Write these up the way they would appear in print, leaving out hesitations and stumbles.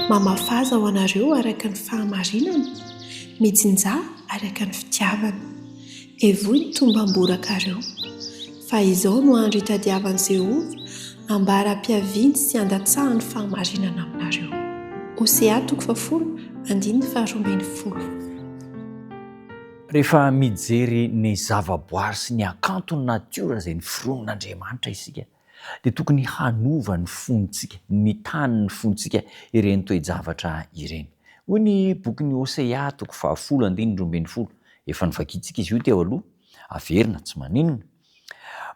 Mamafaza ho anareo araka ny fahamarinana, mijinjà araka ny fitiavana. Evoy ny tombam-borakareo. Fa izao no andro itadiavan'i Jehovah ambara-piaviany sy andatsahany fahamarinana aminareo. Hosea toko fahafolo, andininy faharoambinifolo. Rehefa mijery ny zavaboary sy ny hakanton'ny natiora izay noforonin'Andriamanitra isika, dia tokony hanova ny fontsika, ny tanin'ny fontsika ireny toe-javatra ireny. Hoy ny bokin'i Hosea toko fahafolo andininy 12, efa novakintsika izy io teo aloha, averina, tsy maninona.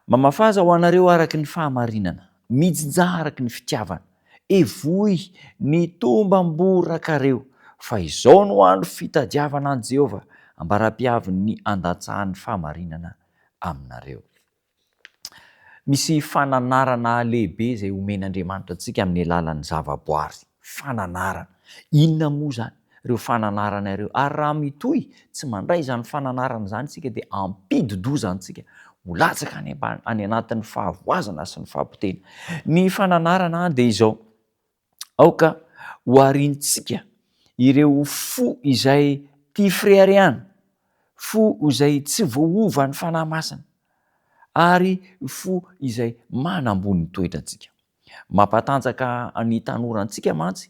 Mamafaza ho anareo araka ny fahamarinana, mijinjà araka ny fitiavana, evoy ny tombam-borakareo, fa izao no andro fitadiavana an'i Jehovah, ambara-piavin'ny handatsahan'ny fahamarinana aminareo. Misy fananarana lehibe izay omen'Andriamanitra antsika amin'ny alalan'ny zavaboary. Fananarana. Inona moa izany ireo fananarana ireo? Ary raha mitohy tsy mandray izany fananarana izany isika dia hampidi-doza antsika ho latsaka any ambany, any anatin'ny fahavoazana sy ny fahapotehina. Ny fananarana dia izao, aoka hoharintsika ireo fo izay tia fireharehana, fo izay tsy voaovan'ny Fanahy Masina, ary fo izay manambony ny toetrantsika. Mampatanjaka ny tanorantsika mantsy,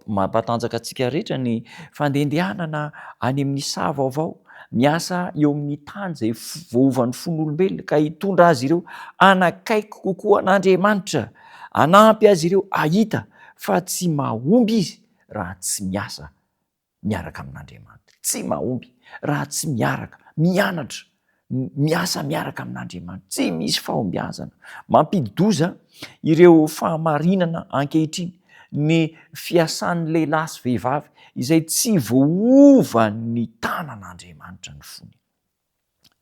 mampatanjaka antsika rehetra ny fandehandehanana any amin'ny saha vaovao, miasa eo amin'ny tany izay voaovan'ny fon'olombelona ka hitondra azy ireo hanakaiky kokoa an'Andriamanitra, hanampy azy ireo hahita fa tsy mahomby izy raha tsy miasa miaraka amin'Andriamanitra. Tsy mahomby raha tsy miaraka, mianatra, miasa miaraka amin'Andriamanitra. Tsy misy fahombiazana. Mampidi-doza ireo fahamarinana ankehitriny ny fiasan'ny lehilahy sy vehivavy izay tsy voaovan'ny tanan'Andriamanitra ny fony.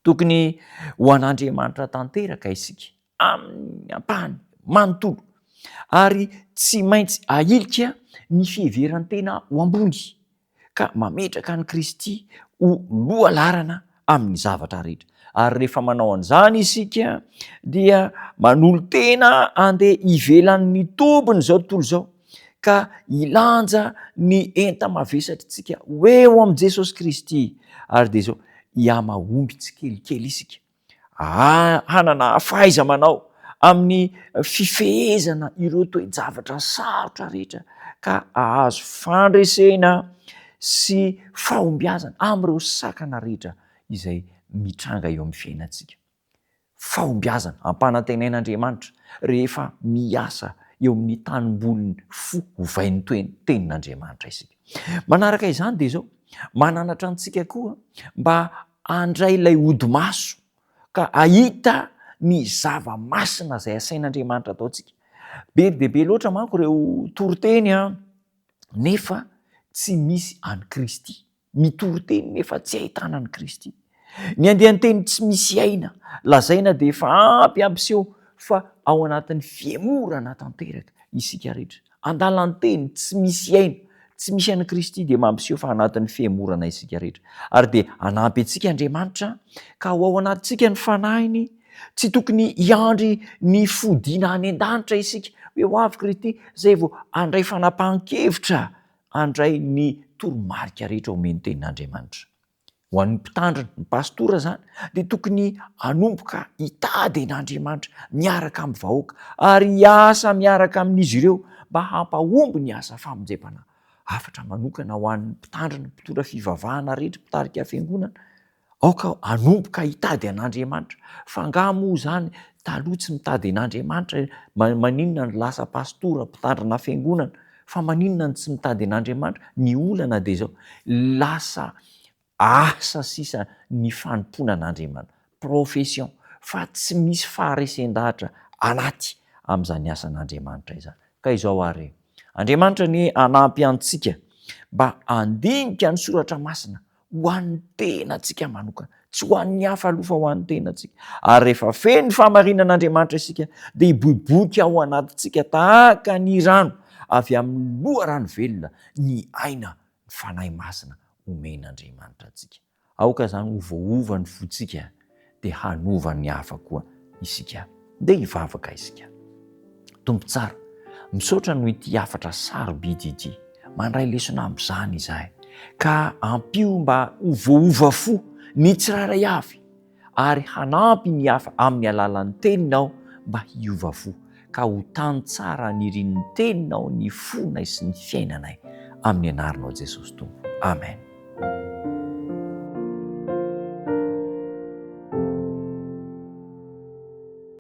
Tokony ho an'Andriamanitra tanteraka isika amin'ny ampahany manontolo ary tsy maintsy ahilika ny fiheveran-tena ho ambony ka mametraka an'i Kristy ho lohalarana amin'ny zavatra rehetra. Ary rehefa manao an'izany isika dia manolo-tena handeha ivelan'ny tobin'izao tontolo izao ka hilanja ny enta-mavesatritsika ho eo amin'i Jesosy Kristy, ary dia izao, hihamahomby tsikelikely isika, hanana fahaiza-manao amin'ny fifehezana ireo toe-javatra sarotra rehetra ka hahazo fandresena sy fahombiazana amin'ireo sakana rehetra izay mitranga eo amin'ny fiainantsika. Fahombiazana ampanantenain'Andriamanitra rehefa miasa eo amin'ny tanimbolin'ny fo ovain'ny tenin'Andriamanitra isika. Manaraka izany dia izao, mananatra antsika koa mba handray ilay odi-maso ka hahita ny zava-masina izay asain'Andriamanitra ataontsika. Be dia be loatra manko ireo toriteny nefa tsy misy an'i Kristy. Mitory teny nefa tsy ahitana an'i Kristy. Ny andian-teny tsy misy aina lazaina dia efa ampy hampiseho fa ao anatin'ny fihemorana tanteraka isika rehetra. Andalan-teny tsy misy aina, tsy misy an'i Kristy dia mampiseho fa anatin'ny fihemorana isika rehetra. Ary dia hanampy antsika Andriamanitra ka ho ao anatintsika ny Fanahiny. Tsy tokony hiandry ny fodiana any an-danitra isika hoe ho avy Kristy izay vao handray fanapahan-kevitra handray ny toromarika rehetra omen'ny Tenin'Andriamanitra. Ho an'ny mpitandrina, ny pastora izany, dia tokony hanomboka hitady an'Andriamanitra miaraka amin'ny vahoaka ary hiasa miaraka amin'izy ireo mba hampahomby ny asa famonjem-panahy. Hafatra manokana ho an'ny mpitandrina, mpitondra fivavahana rehetra, mpitarika fiangonana, Aoka hanomboka hitady an'Andriamanitra. Fa angaha moa izany taloha tsy mitady an'Andriamanitra e? Maninona no lasa pastora, mpitandrina fiangonana? Fa maninona no tsy mitady an'Andriamanitra? Ny olana dia izao, lasa asa sisa ny fanompoana an'Andriamanitra, profession, fa tsy misy faharesen-dahatra anaty amin'izany asan'Andriamanitra izany. Ka izao ary e, Andriamanitra anie hanampy antsika mba handinika ny soratra masina ho an'ny tenantsika manokana, tsy ho an'ny hafa aloha fa ho an'ny tenantsika. Ary rehefa feno ny fahamarinan'Andriamanitra isika dia hiboiboika ao anatintsika tahaka ny rano avy amin'ny loharano velona ny aina, ny Fanahy Masina omen'Andriamanitra antsika. Aoka izany ho voaova ny fontsika dia hanova ny hafa koa isika. Ndeha hivavaka isika. Tompo tsara, misaotra noho ity hafatra sarobidy ity. Mandray lesona amin'izany izahay ka ampio mba ho voaova fo ny tsirairay avy ary hanampy ny hafa amin'ny alalan'ny teninao mba hiova fo ka ho tany tsara nirian'ny teninao ny fonay sy ny fiainanay amin'ny anaranao Jesosy Tompo. Amen.